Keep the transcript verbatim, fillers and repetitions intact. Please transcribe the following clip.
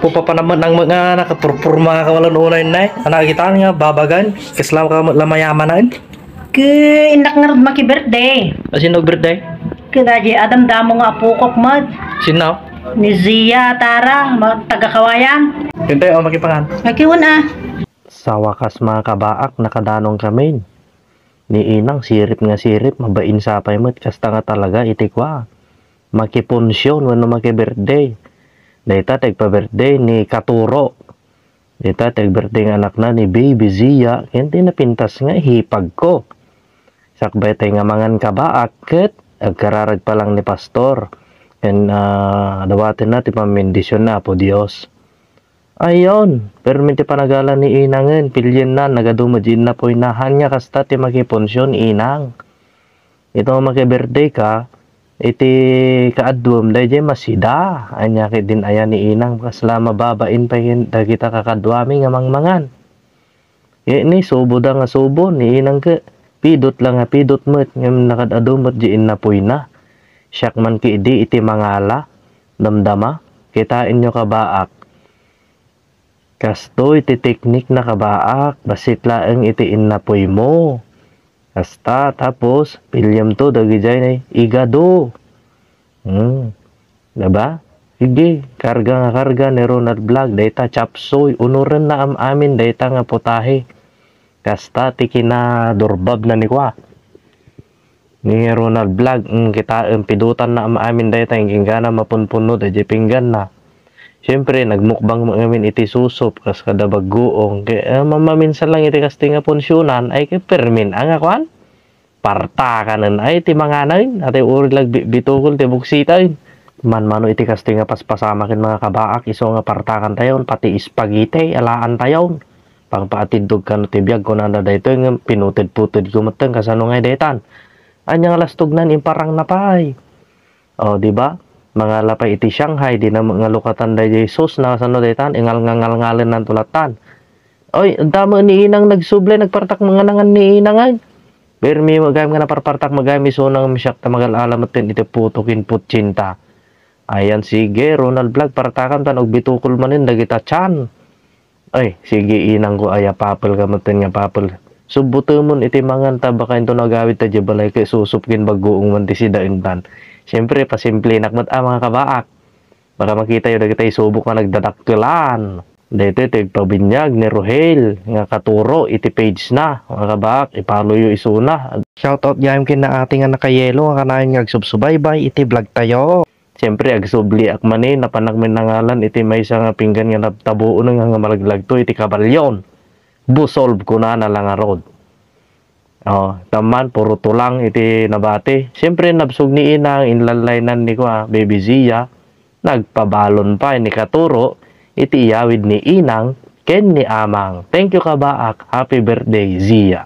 Upa pa naman ang mga nakapurpurma ka walan unay na eh. Anak kita nga babagan. Kasla ka la mayaman na eh. Ke, indak nga rod maki-birthday. Asin og birthday? Ke, daji, adam damo nga apukok, mad. Sino? Ni Zia Tara, ma-, taga Kawayan. Yun tayo, oh, makipangan. Makiwan, ah. Sa wakas, mga kabaak, nakadanong kami. Ni Inang, sirip nga sirip, mabain sapay met, kasta nga talaga, iti kwa. Makipunsyun, wenno maki-birthday. Dayta, tagpa-birthday ni Katuro. Dita ti ag-birthday nga anakna ni Baby Zia, ken ti napintas nga ihipagko. Sakbay tay nga mangan kabaak, ket agkararag pa lang ni Pastor. Ken, ah, dawatenna ti pammendision na Apo Dios. Ayon, permi ti panagala ni Inangen, pilienna, nagadu met di innapoyna, ania kasta ti makipunsion, Inang. Ito nga maki-birthday ka, iti kaadduem, daydiay masida. Ania ket din aya ni Inang, kasla mababain pay ken dagita kakaduami nga mangmangan. Ket ni subo da nga subo, ni Inang ket pidot la nga pidot met, ngem nakaad-adu met di innapoyna. Siak man ket idi iti mangala, damdama, kitaenyo kabaak. Kastoy ti teknik na kabaak, bassit laeng iti innapoymo. Kasta, tapos, piliemto dagidiay igado. Hmm. Diba? Sige, karga nga karga ni Ronald Vlog, dayta chop suey, unorenna am-amin dayta nga putahe. Kasta ti kinadurbabna ni kua. Ni Ronald Vlog, mm, kitaem, pidotanna am-amin dayta, inggana mapunpunno daydiay pingganna. Siyempre, nagmukbang ngamin iti susup, kas kada bagguong. Kaya, eh, mamaminsan lang iti kastoy nga punsionan, ay kay permin, ang akuan? Partakanen, ay, ti manganen, atay uri lang bi-, bitukol, ti buksiten. Manmano iti kastoy nga paspasamaken mga kabaak, isu nga partakan tayon, pati spaghetti, alaan tayon. Pangpaatidtog kano ti biag, kunana daytoy, nga pinuted-puted ko metten, kasano ngay daytan? Ania nga lastognan, imparang na pay. O, di ba? Mangala pay iti Shanghai, di na ngalukatan daydiay sauce na, kasano daytan? Ingal-, ngangalngalen nan tulatan. Oy, damo ni Inang nagsubli, nagpartak mangan ni Inang ay. Permi mo gayam nga naparpartak mo gayam, isuna nga siak ta magal-ala metten iti puto ken putsinta. Ayan, sige, Ronald Vlog, partakan tan agbitukol manen dagita tiyan. Ay, sige, Inang ko, aya papel ka metten nga papel. Subbutemon iti mangan ta baka into nagawid ta di balay ket susup ken bagguong man ti sidaen tan. Siyempre, pasimplenak met a, mga kabaak. Baka makitayo dagiti subok nga nagdadakkelan. Daytoy ti agpabinyag ni Rohel nga katuro iti page na. Mga kabaak, i-follow yo isuna. Shoutout gayam ken ni ate nga nakayelo nga kanayon nga agsubsubaybay iti vlog tayo. Siyempre, agsubliak manen, napanak men nangalan iti maysa nga pinggan nga nabtabuon nga, nga malaglagto iti kabalyon. Busolb kunana la ngarud. Oh, tamman, puro tulang iti nabati. Siyempre, nabsog ni Inang, inlallaynan ni kua, Baby Zia. Nagpabalon pay ni Katuro iti iyawid ni Inang ken ni Amang. Thank you, kabaak. Happy birthday, Zia.